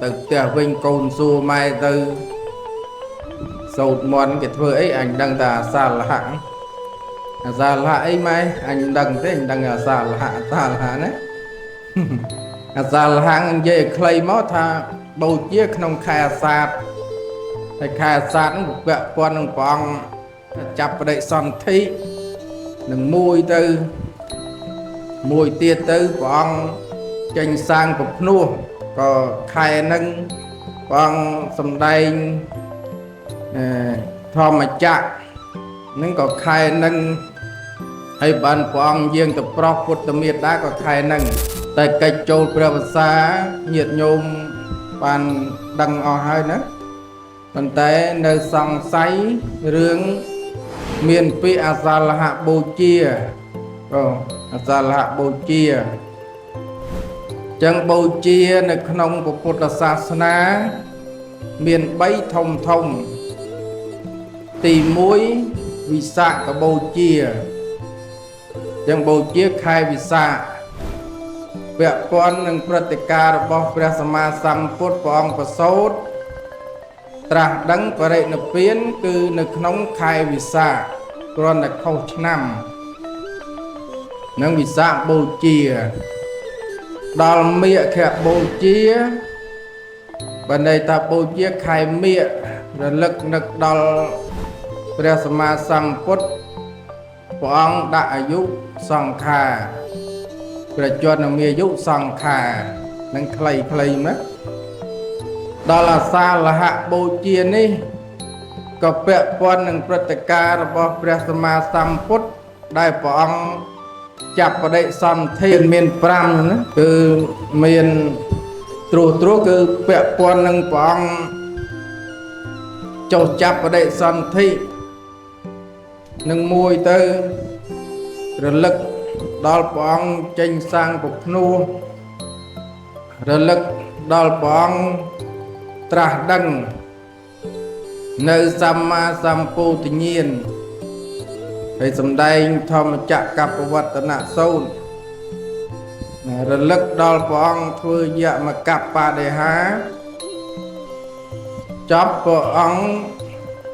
ទៅផ្ទះវិញកូនសួរម៉ែទៅសូត្រមន្តគេធ្វើអីអញដឹងតែអាសាលហៈអាសាលហៈអីម៉ែអញដឹងទេអញដឹងអាសាលហៈអាសាលហៈណាអាសាលហៈនិយាយឲ្យខ្លីមកថាបូជាក្នុងខែអាសាឍហើយខែអាសាឍហ្នឹងពាក់ព័ន្ធនឹងព្រះអង្គចាប់បដិសន្ធិនឹងមួយទៅមួយទៀតទៅព្រះអង្គចេញសាងពភ្នោះក៏ខែហ្នឹងព្រះអង្គសំដែងធម្មចក្រហ្នឹងក៏ខែហ្នឹងហើយបានព្រះអង្គយាងទៅប្រោះពុទ្ធមេត្តាក៏ខែហ្នឹងតែកិច្ចចូលព្រះវស្សាញាតិញោមបានដឹងអស់ហើយណាប៉ុន្តែនៅសង្ស័យរឿងមានពាក្យអសាលហបូជាអូអសាលហបូជាចឹងបូជានៅក្នុងពុទ្ធសាសនាមាន3ធំធំទី1វិសាខបូជាចឹងបូជាខែវិសាខពាក់ព័ន្ធនឹងព្រឹត្តិការណ៍របស់ព្រះសម្មាសម្ពុទ្ធព្រះអង្គប្រសូតត្រាស់ដឹងបរិនិព្វានគឺនៅក្នុងខែវិសាខគ្រាន់តែខុសឆ្នាំនឹងវិសាខបូជាដល់មាឃបូជាបើន័យថាបូជាខែមាឃរលឹកនឹកដល់ព្រះសម្មាសម្ពុទ្ធព្រះអង្គដាក់អាយុសង្ខារព្រះជន្មមានអាយុសង្ខារនឹងខ្លីៗណាដល់អាសាលហបូជានេះក៏ពាក់ព័ន្ធនឹងព្រឹត្តិការណ៍របស់ព្រះសម្មាសម្ពុទ្ធដែលព្រះអង្គចាប់បដិសន្ធិមាន5ណាគឺមានត្រួសត្រួសគឺពាក់ព័ន្ធនឹងព្រះអង្គចុះចាប់បដិសន្ធិនឹងមួយទៅរលឹកដល់ព្រះអង្គចេញសាងពភ្នោះរលឹកដល់ព្រះអង្គត្រាស់ដឹងនៅសម្មាសម្ពោធិញ្ញាណហើយសំដែងធម្មចក្រកបវត្តនសូត្ររលឹកដល់ព្រះអង្គធ្វើយមកបដិហាចាប់ព្រះអង្គ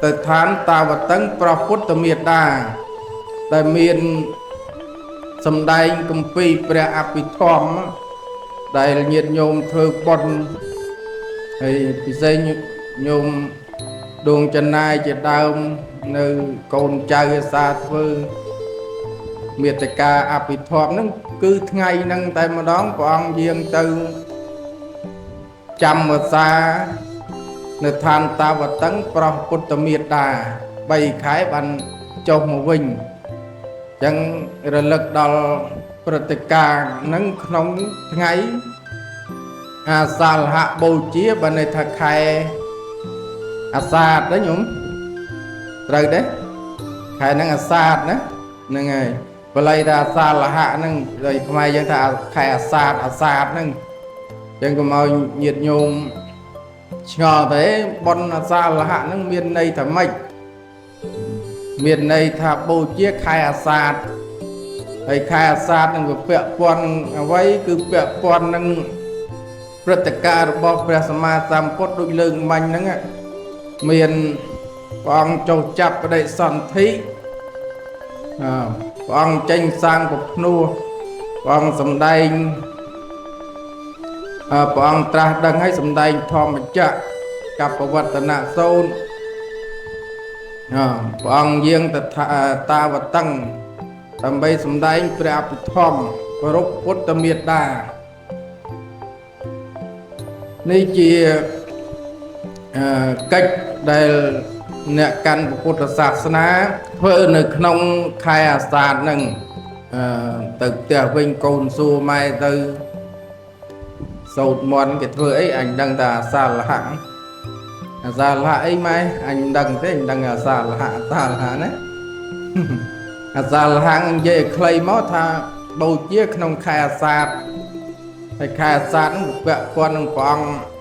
ទៅឋានតាវតឹងប្រពុទ្ធមេតាដែលមានសំដែងគម្ពីរព្រះអភិធម្មដែលញាតិញោមធ្វើបុណ្យហើយពិសេសញោមដួងចនាយជាដើមនៅកូនចៅអាសាធ្វើមេត្តាអភិធម្មហ្នឹងគឺថ្ងៃហ្នឹងតែម្ដងព្រះអង្គយាងទៅចាំវស្សានៅឋានតាវតឹងប្រោះពុទ្ធមេត្តា3ខែបានចុះមកវិញអញ្ចឹងរលឹកដល់ព្រឹត្តិការណ៍ហ្នឹងក្នុងថ្ងៃអាសាលហបូជាបើន័យថាខែអាសាឍទេញោមត្រូវទេខែហ្នឹងអាសាឍណាហ្នឹងហើយបល័យថាអាសាលហៈហ្នឹងដោយខ្មែរយើងថាខែអាសាឍអាសាឍហ្នឹងអញ្ចឹងកុំឲ្យញាតិញោមឆ្ងល់ទេបុណ្យអាសាលហៈហ្នឹងមានន័យថាម៉េចមានន័យថាបូជាខែអាសាឍហើយខែអាសាឍនឹងវាពាក់ព័ន្ធអ្វីគឺពាក់ព័ន្ធនឹងព្រឹត្តិការណ៍របស់ព្រះសម្មាសម្ពុទ្ធដូចលើកមិញហ្នឹងមានព្រះអង្គចុះចាប់បដិសន្ធិព្រះអង្គចេញសាងពភ្នោះព្រះអង្គសំដែងព្រះអង្គត្រាស់ដឹងឲ្យសំដែងធម្មចក្រកបវត្តនសូត្រព្រះអង្គយាងទៅតាវតឹងដើម្បីសំដែងព្រះអភិធម្មប្រពពុទ្ធមេត្តានេះជាកិច្ចដែលអ្នកកាន់ពុទ្ធសាសនាធ្វើនៅក្នុងខែអាសាឍហ្នឹងទៅផ្ទះវិញកូនសួរម៉ែទៅសូត្រមន្តគេធ្វើអីអញដឹងតែអាសាលហៈអាសាលហៈអីម៉ែអញដឹងទេអញដឹងអាសាលហៈអាសាលហៈណាអាសាលហៈនិយាយឲ្យខ្លីមកថាបូជាក្នុងខែអាសាឍហើយខែអាសាឍហ្នឹងពាក់ព័ន្ធនឹងព្រះអង្គ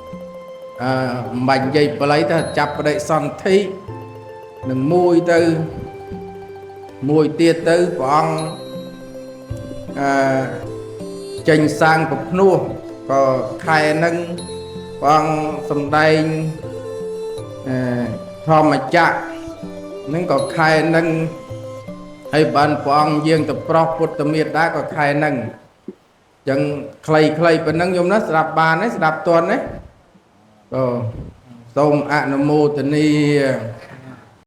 មិនបាច់និយាយបល័យថាចាប់បដិសន្ធិនឹងមួយទៅមួយទៀតទៅព្រះអង្គចេញសាងពភ្នោះក៏ខែហ្នឹង ព្រះអង្គសំដែងអឺធម្មចក្រនឹងក៏ខែនឹងហើយបានព្រះអង្គយាងទៅប្រោះពុទ្ធមេត្តាក៏ខែនឹងចឹងខ្លីៗប៉ុណ្ណឹងយំណាស្ដាប់បានទេស្ដាប់ទាន់ទេក៏សូមអនុមោទនា។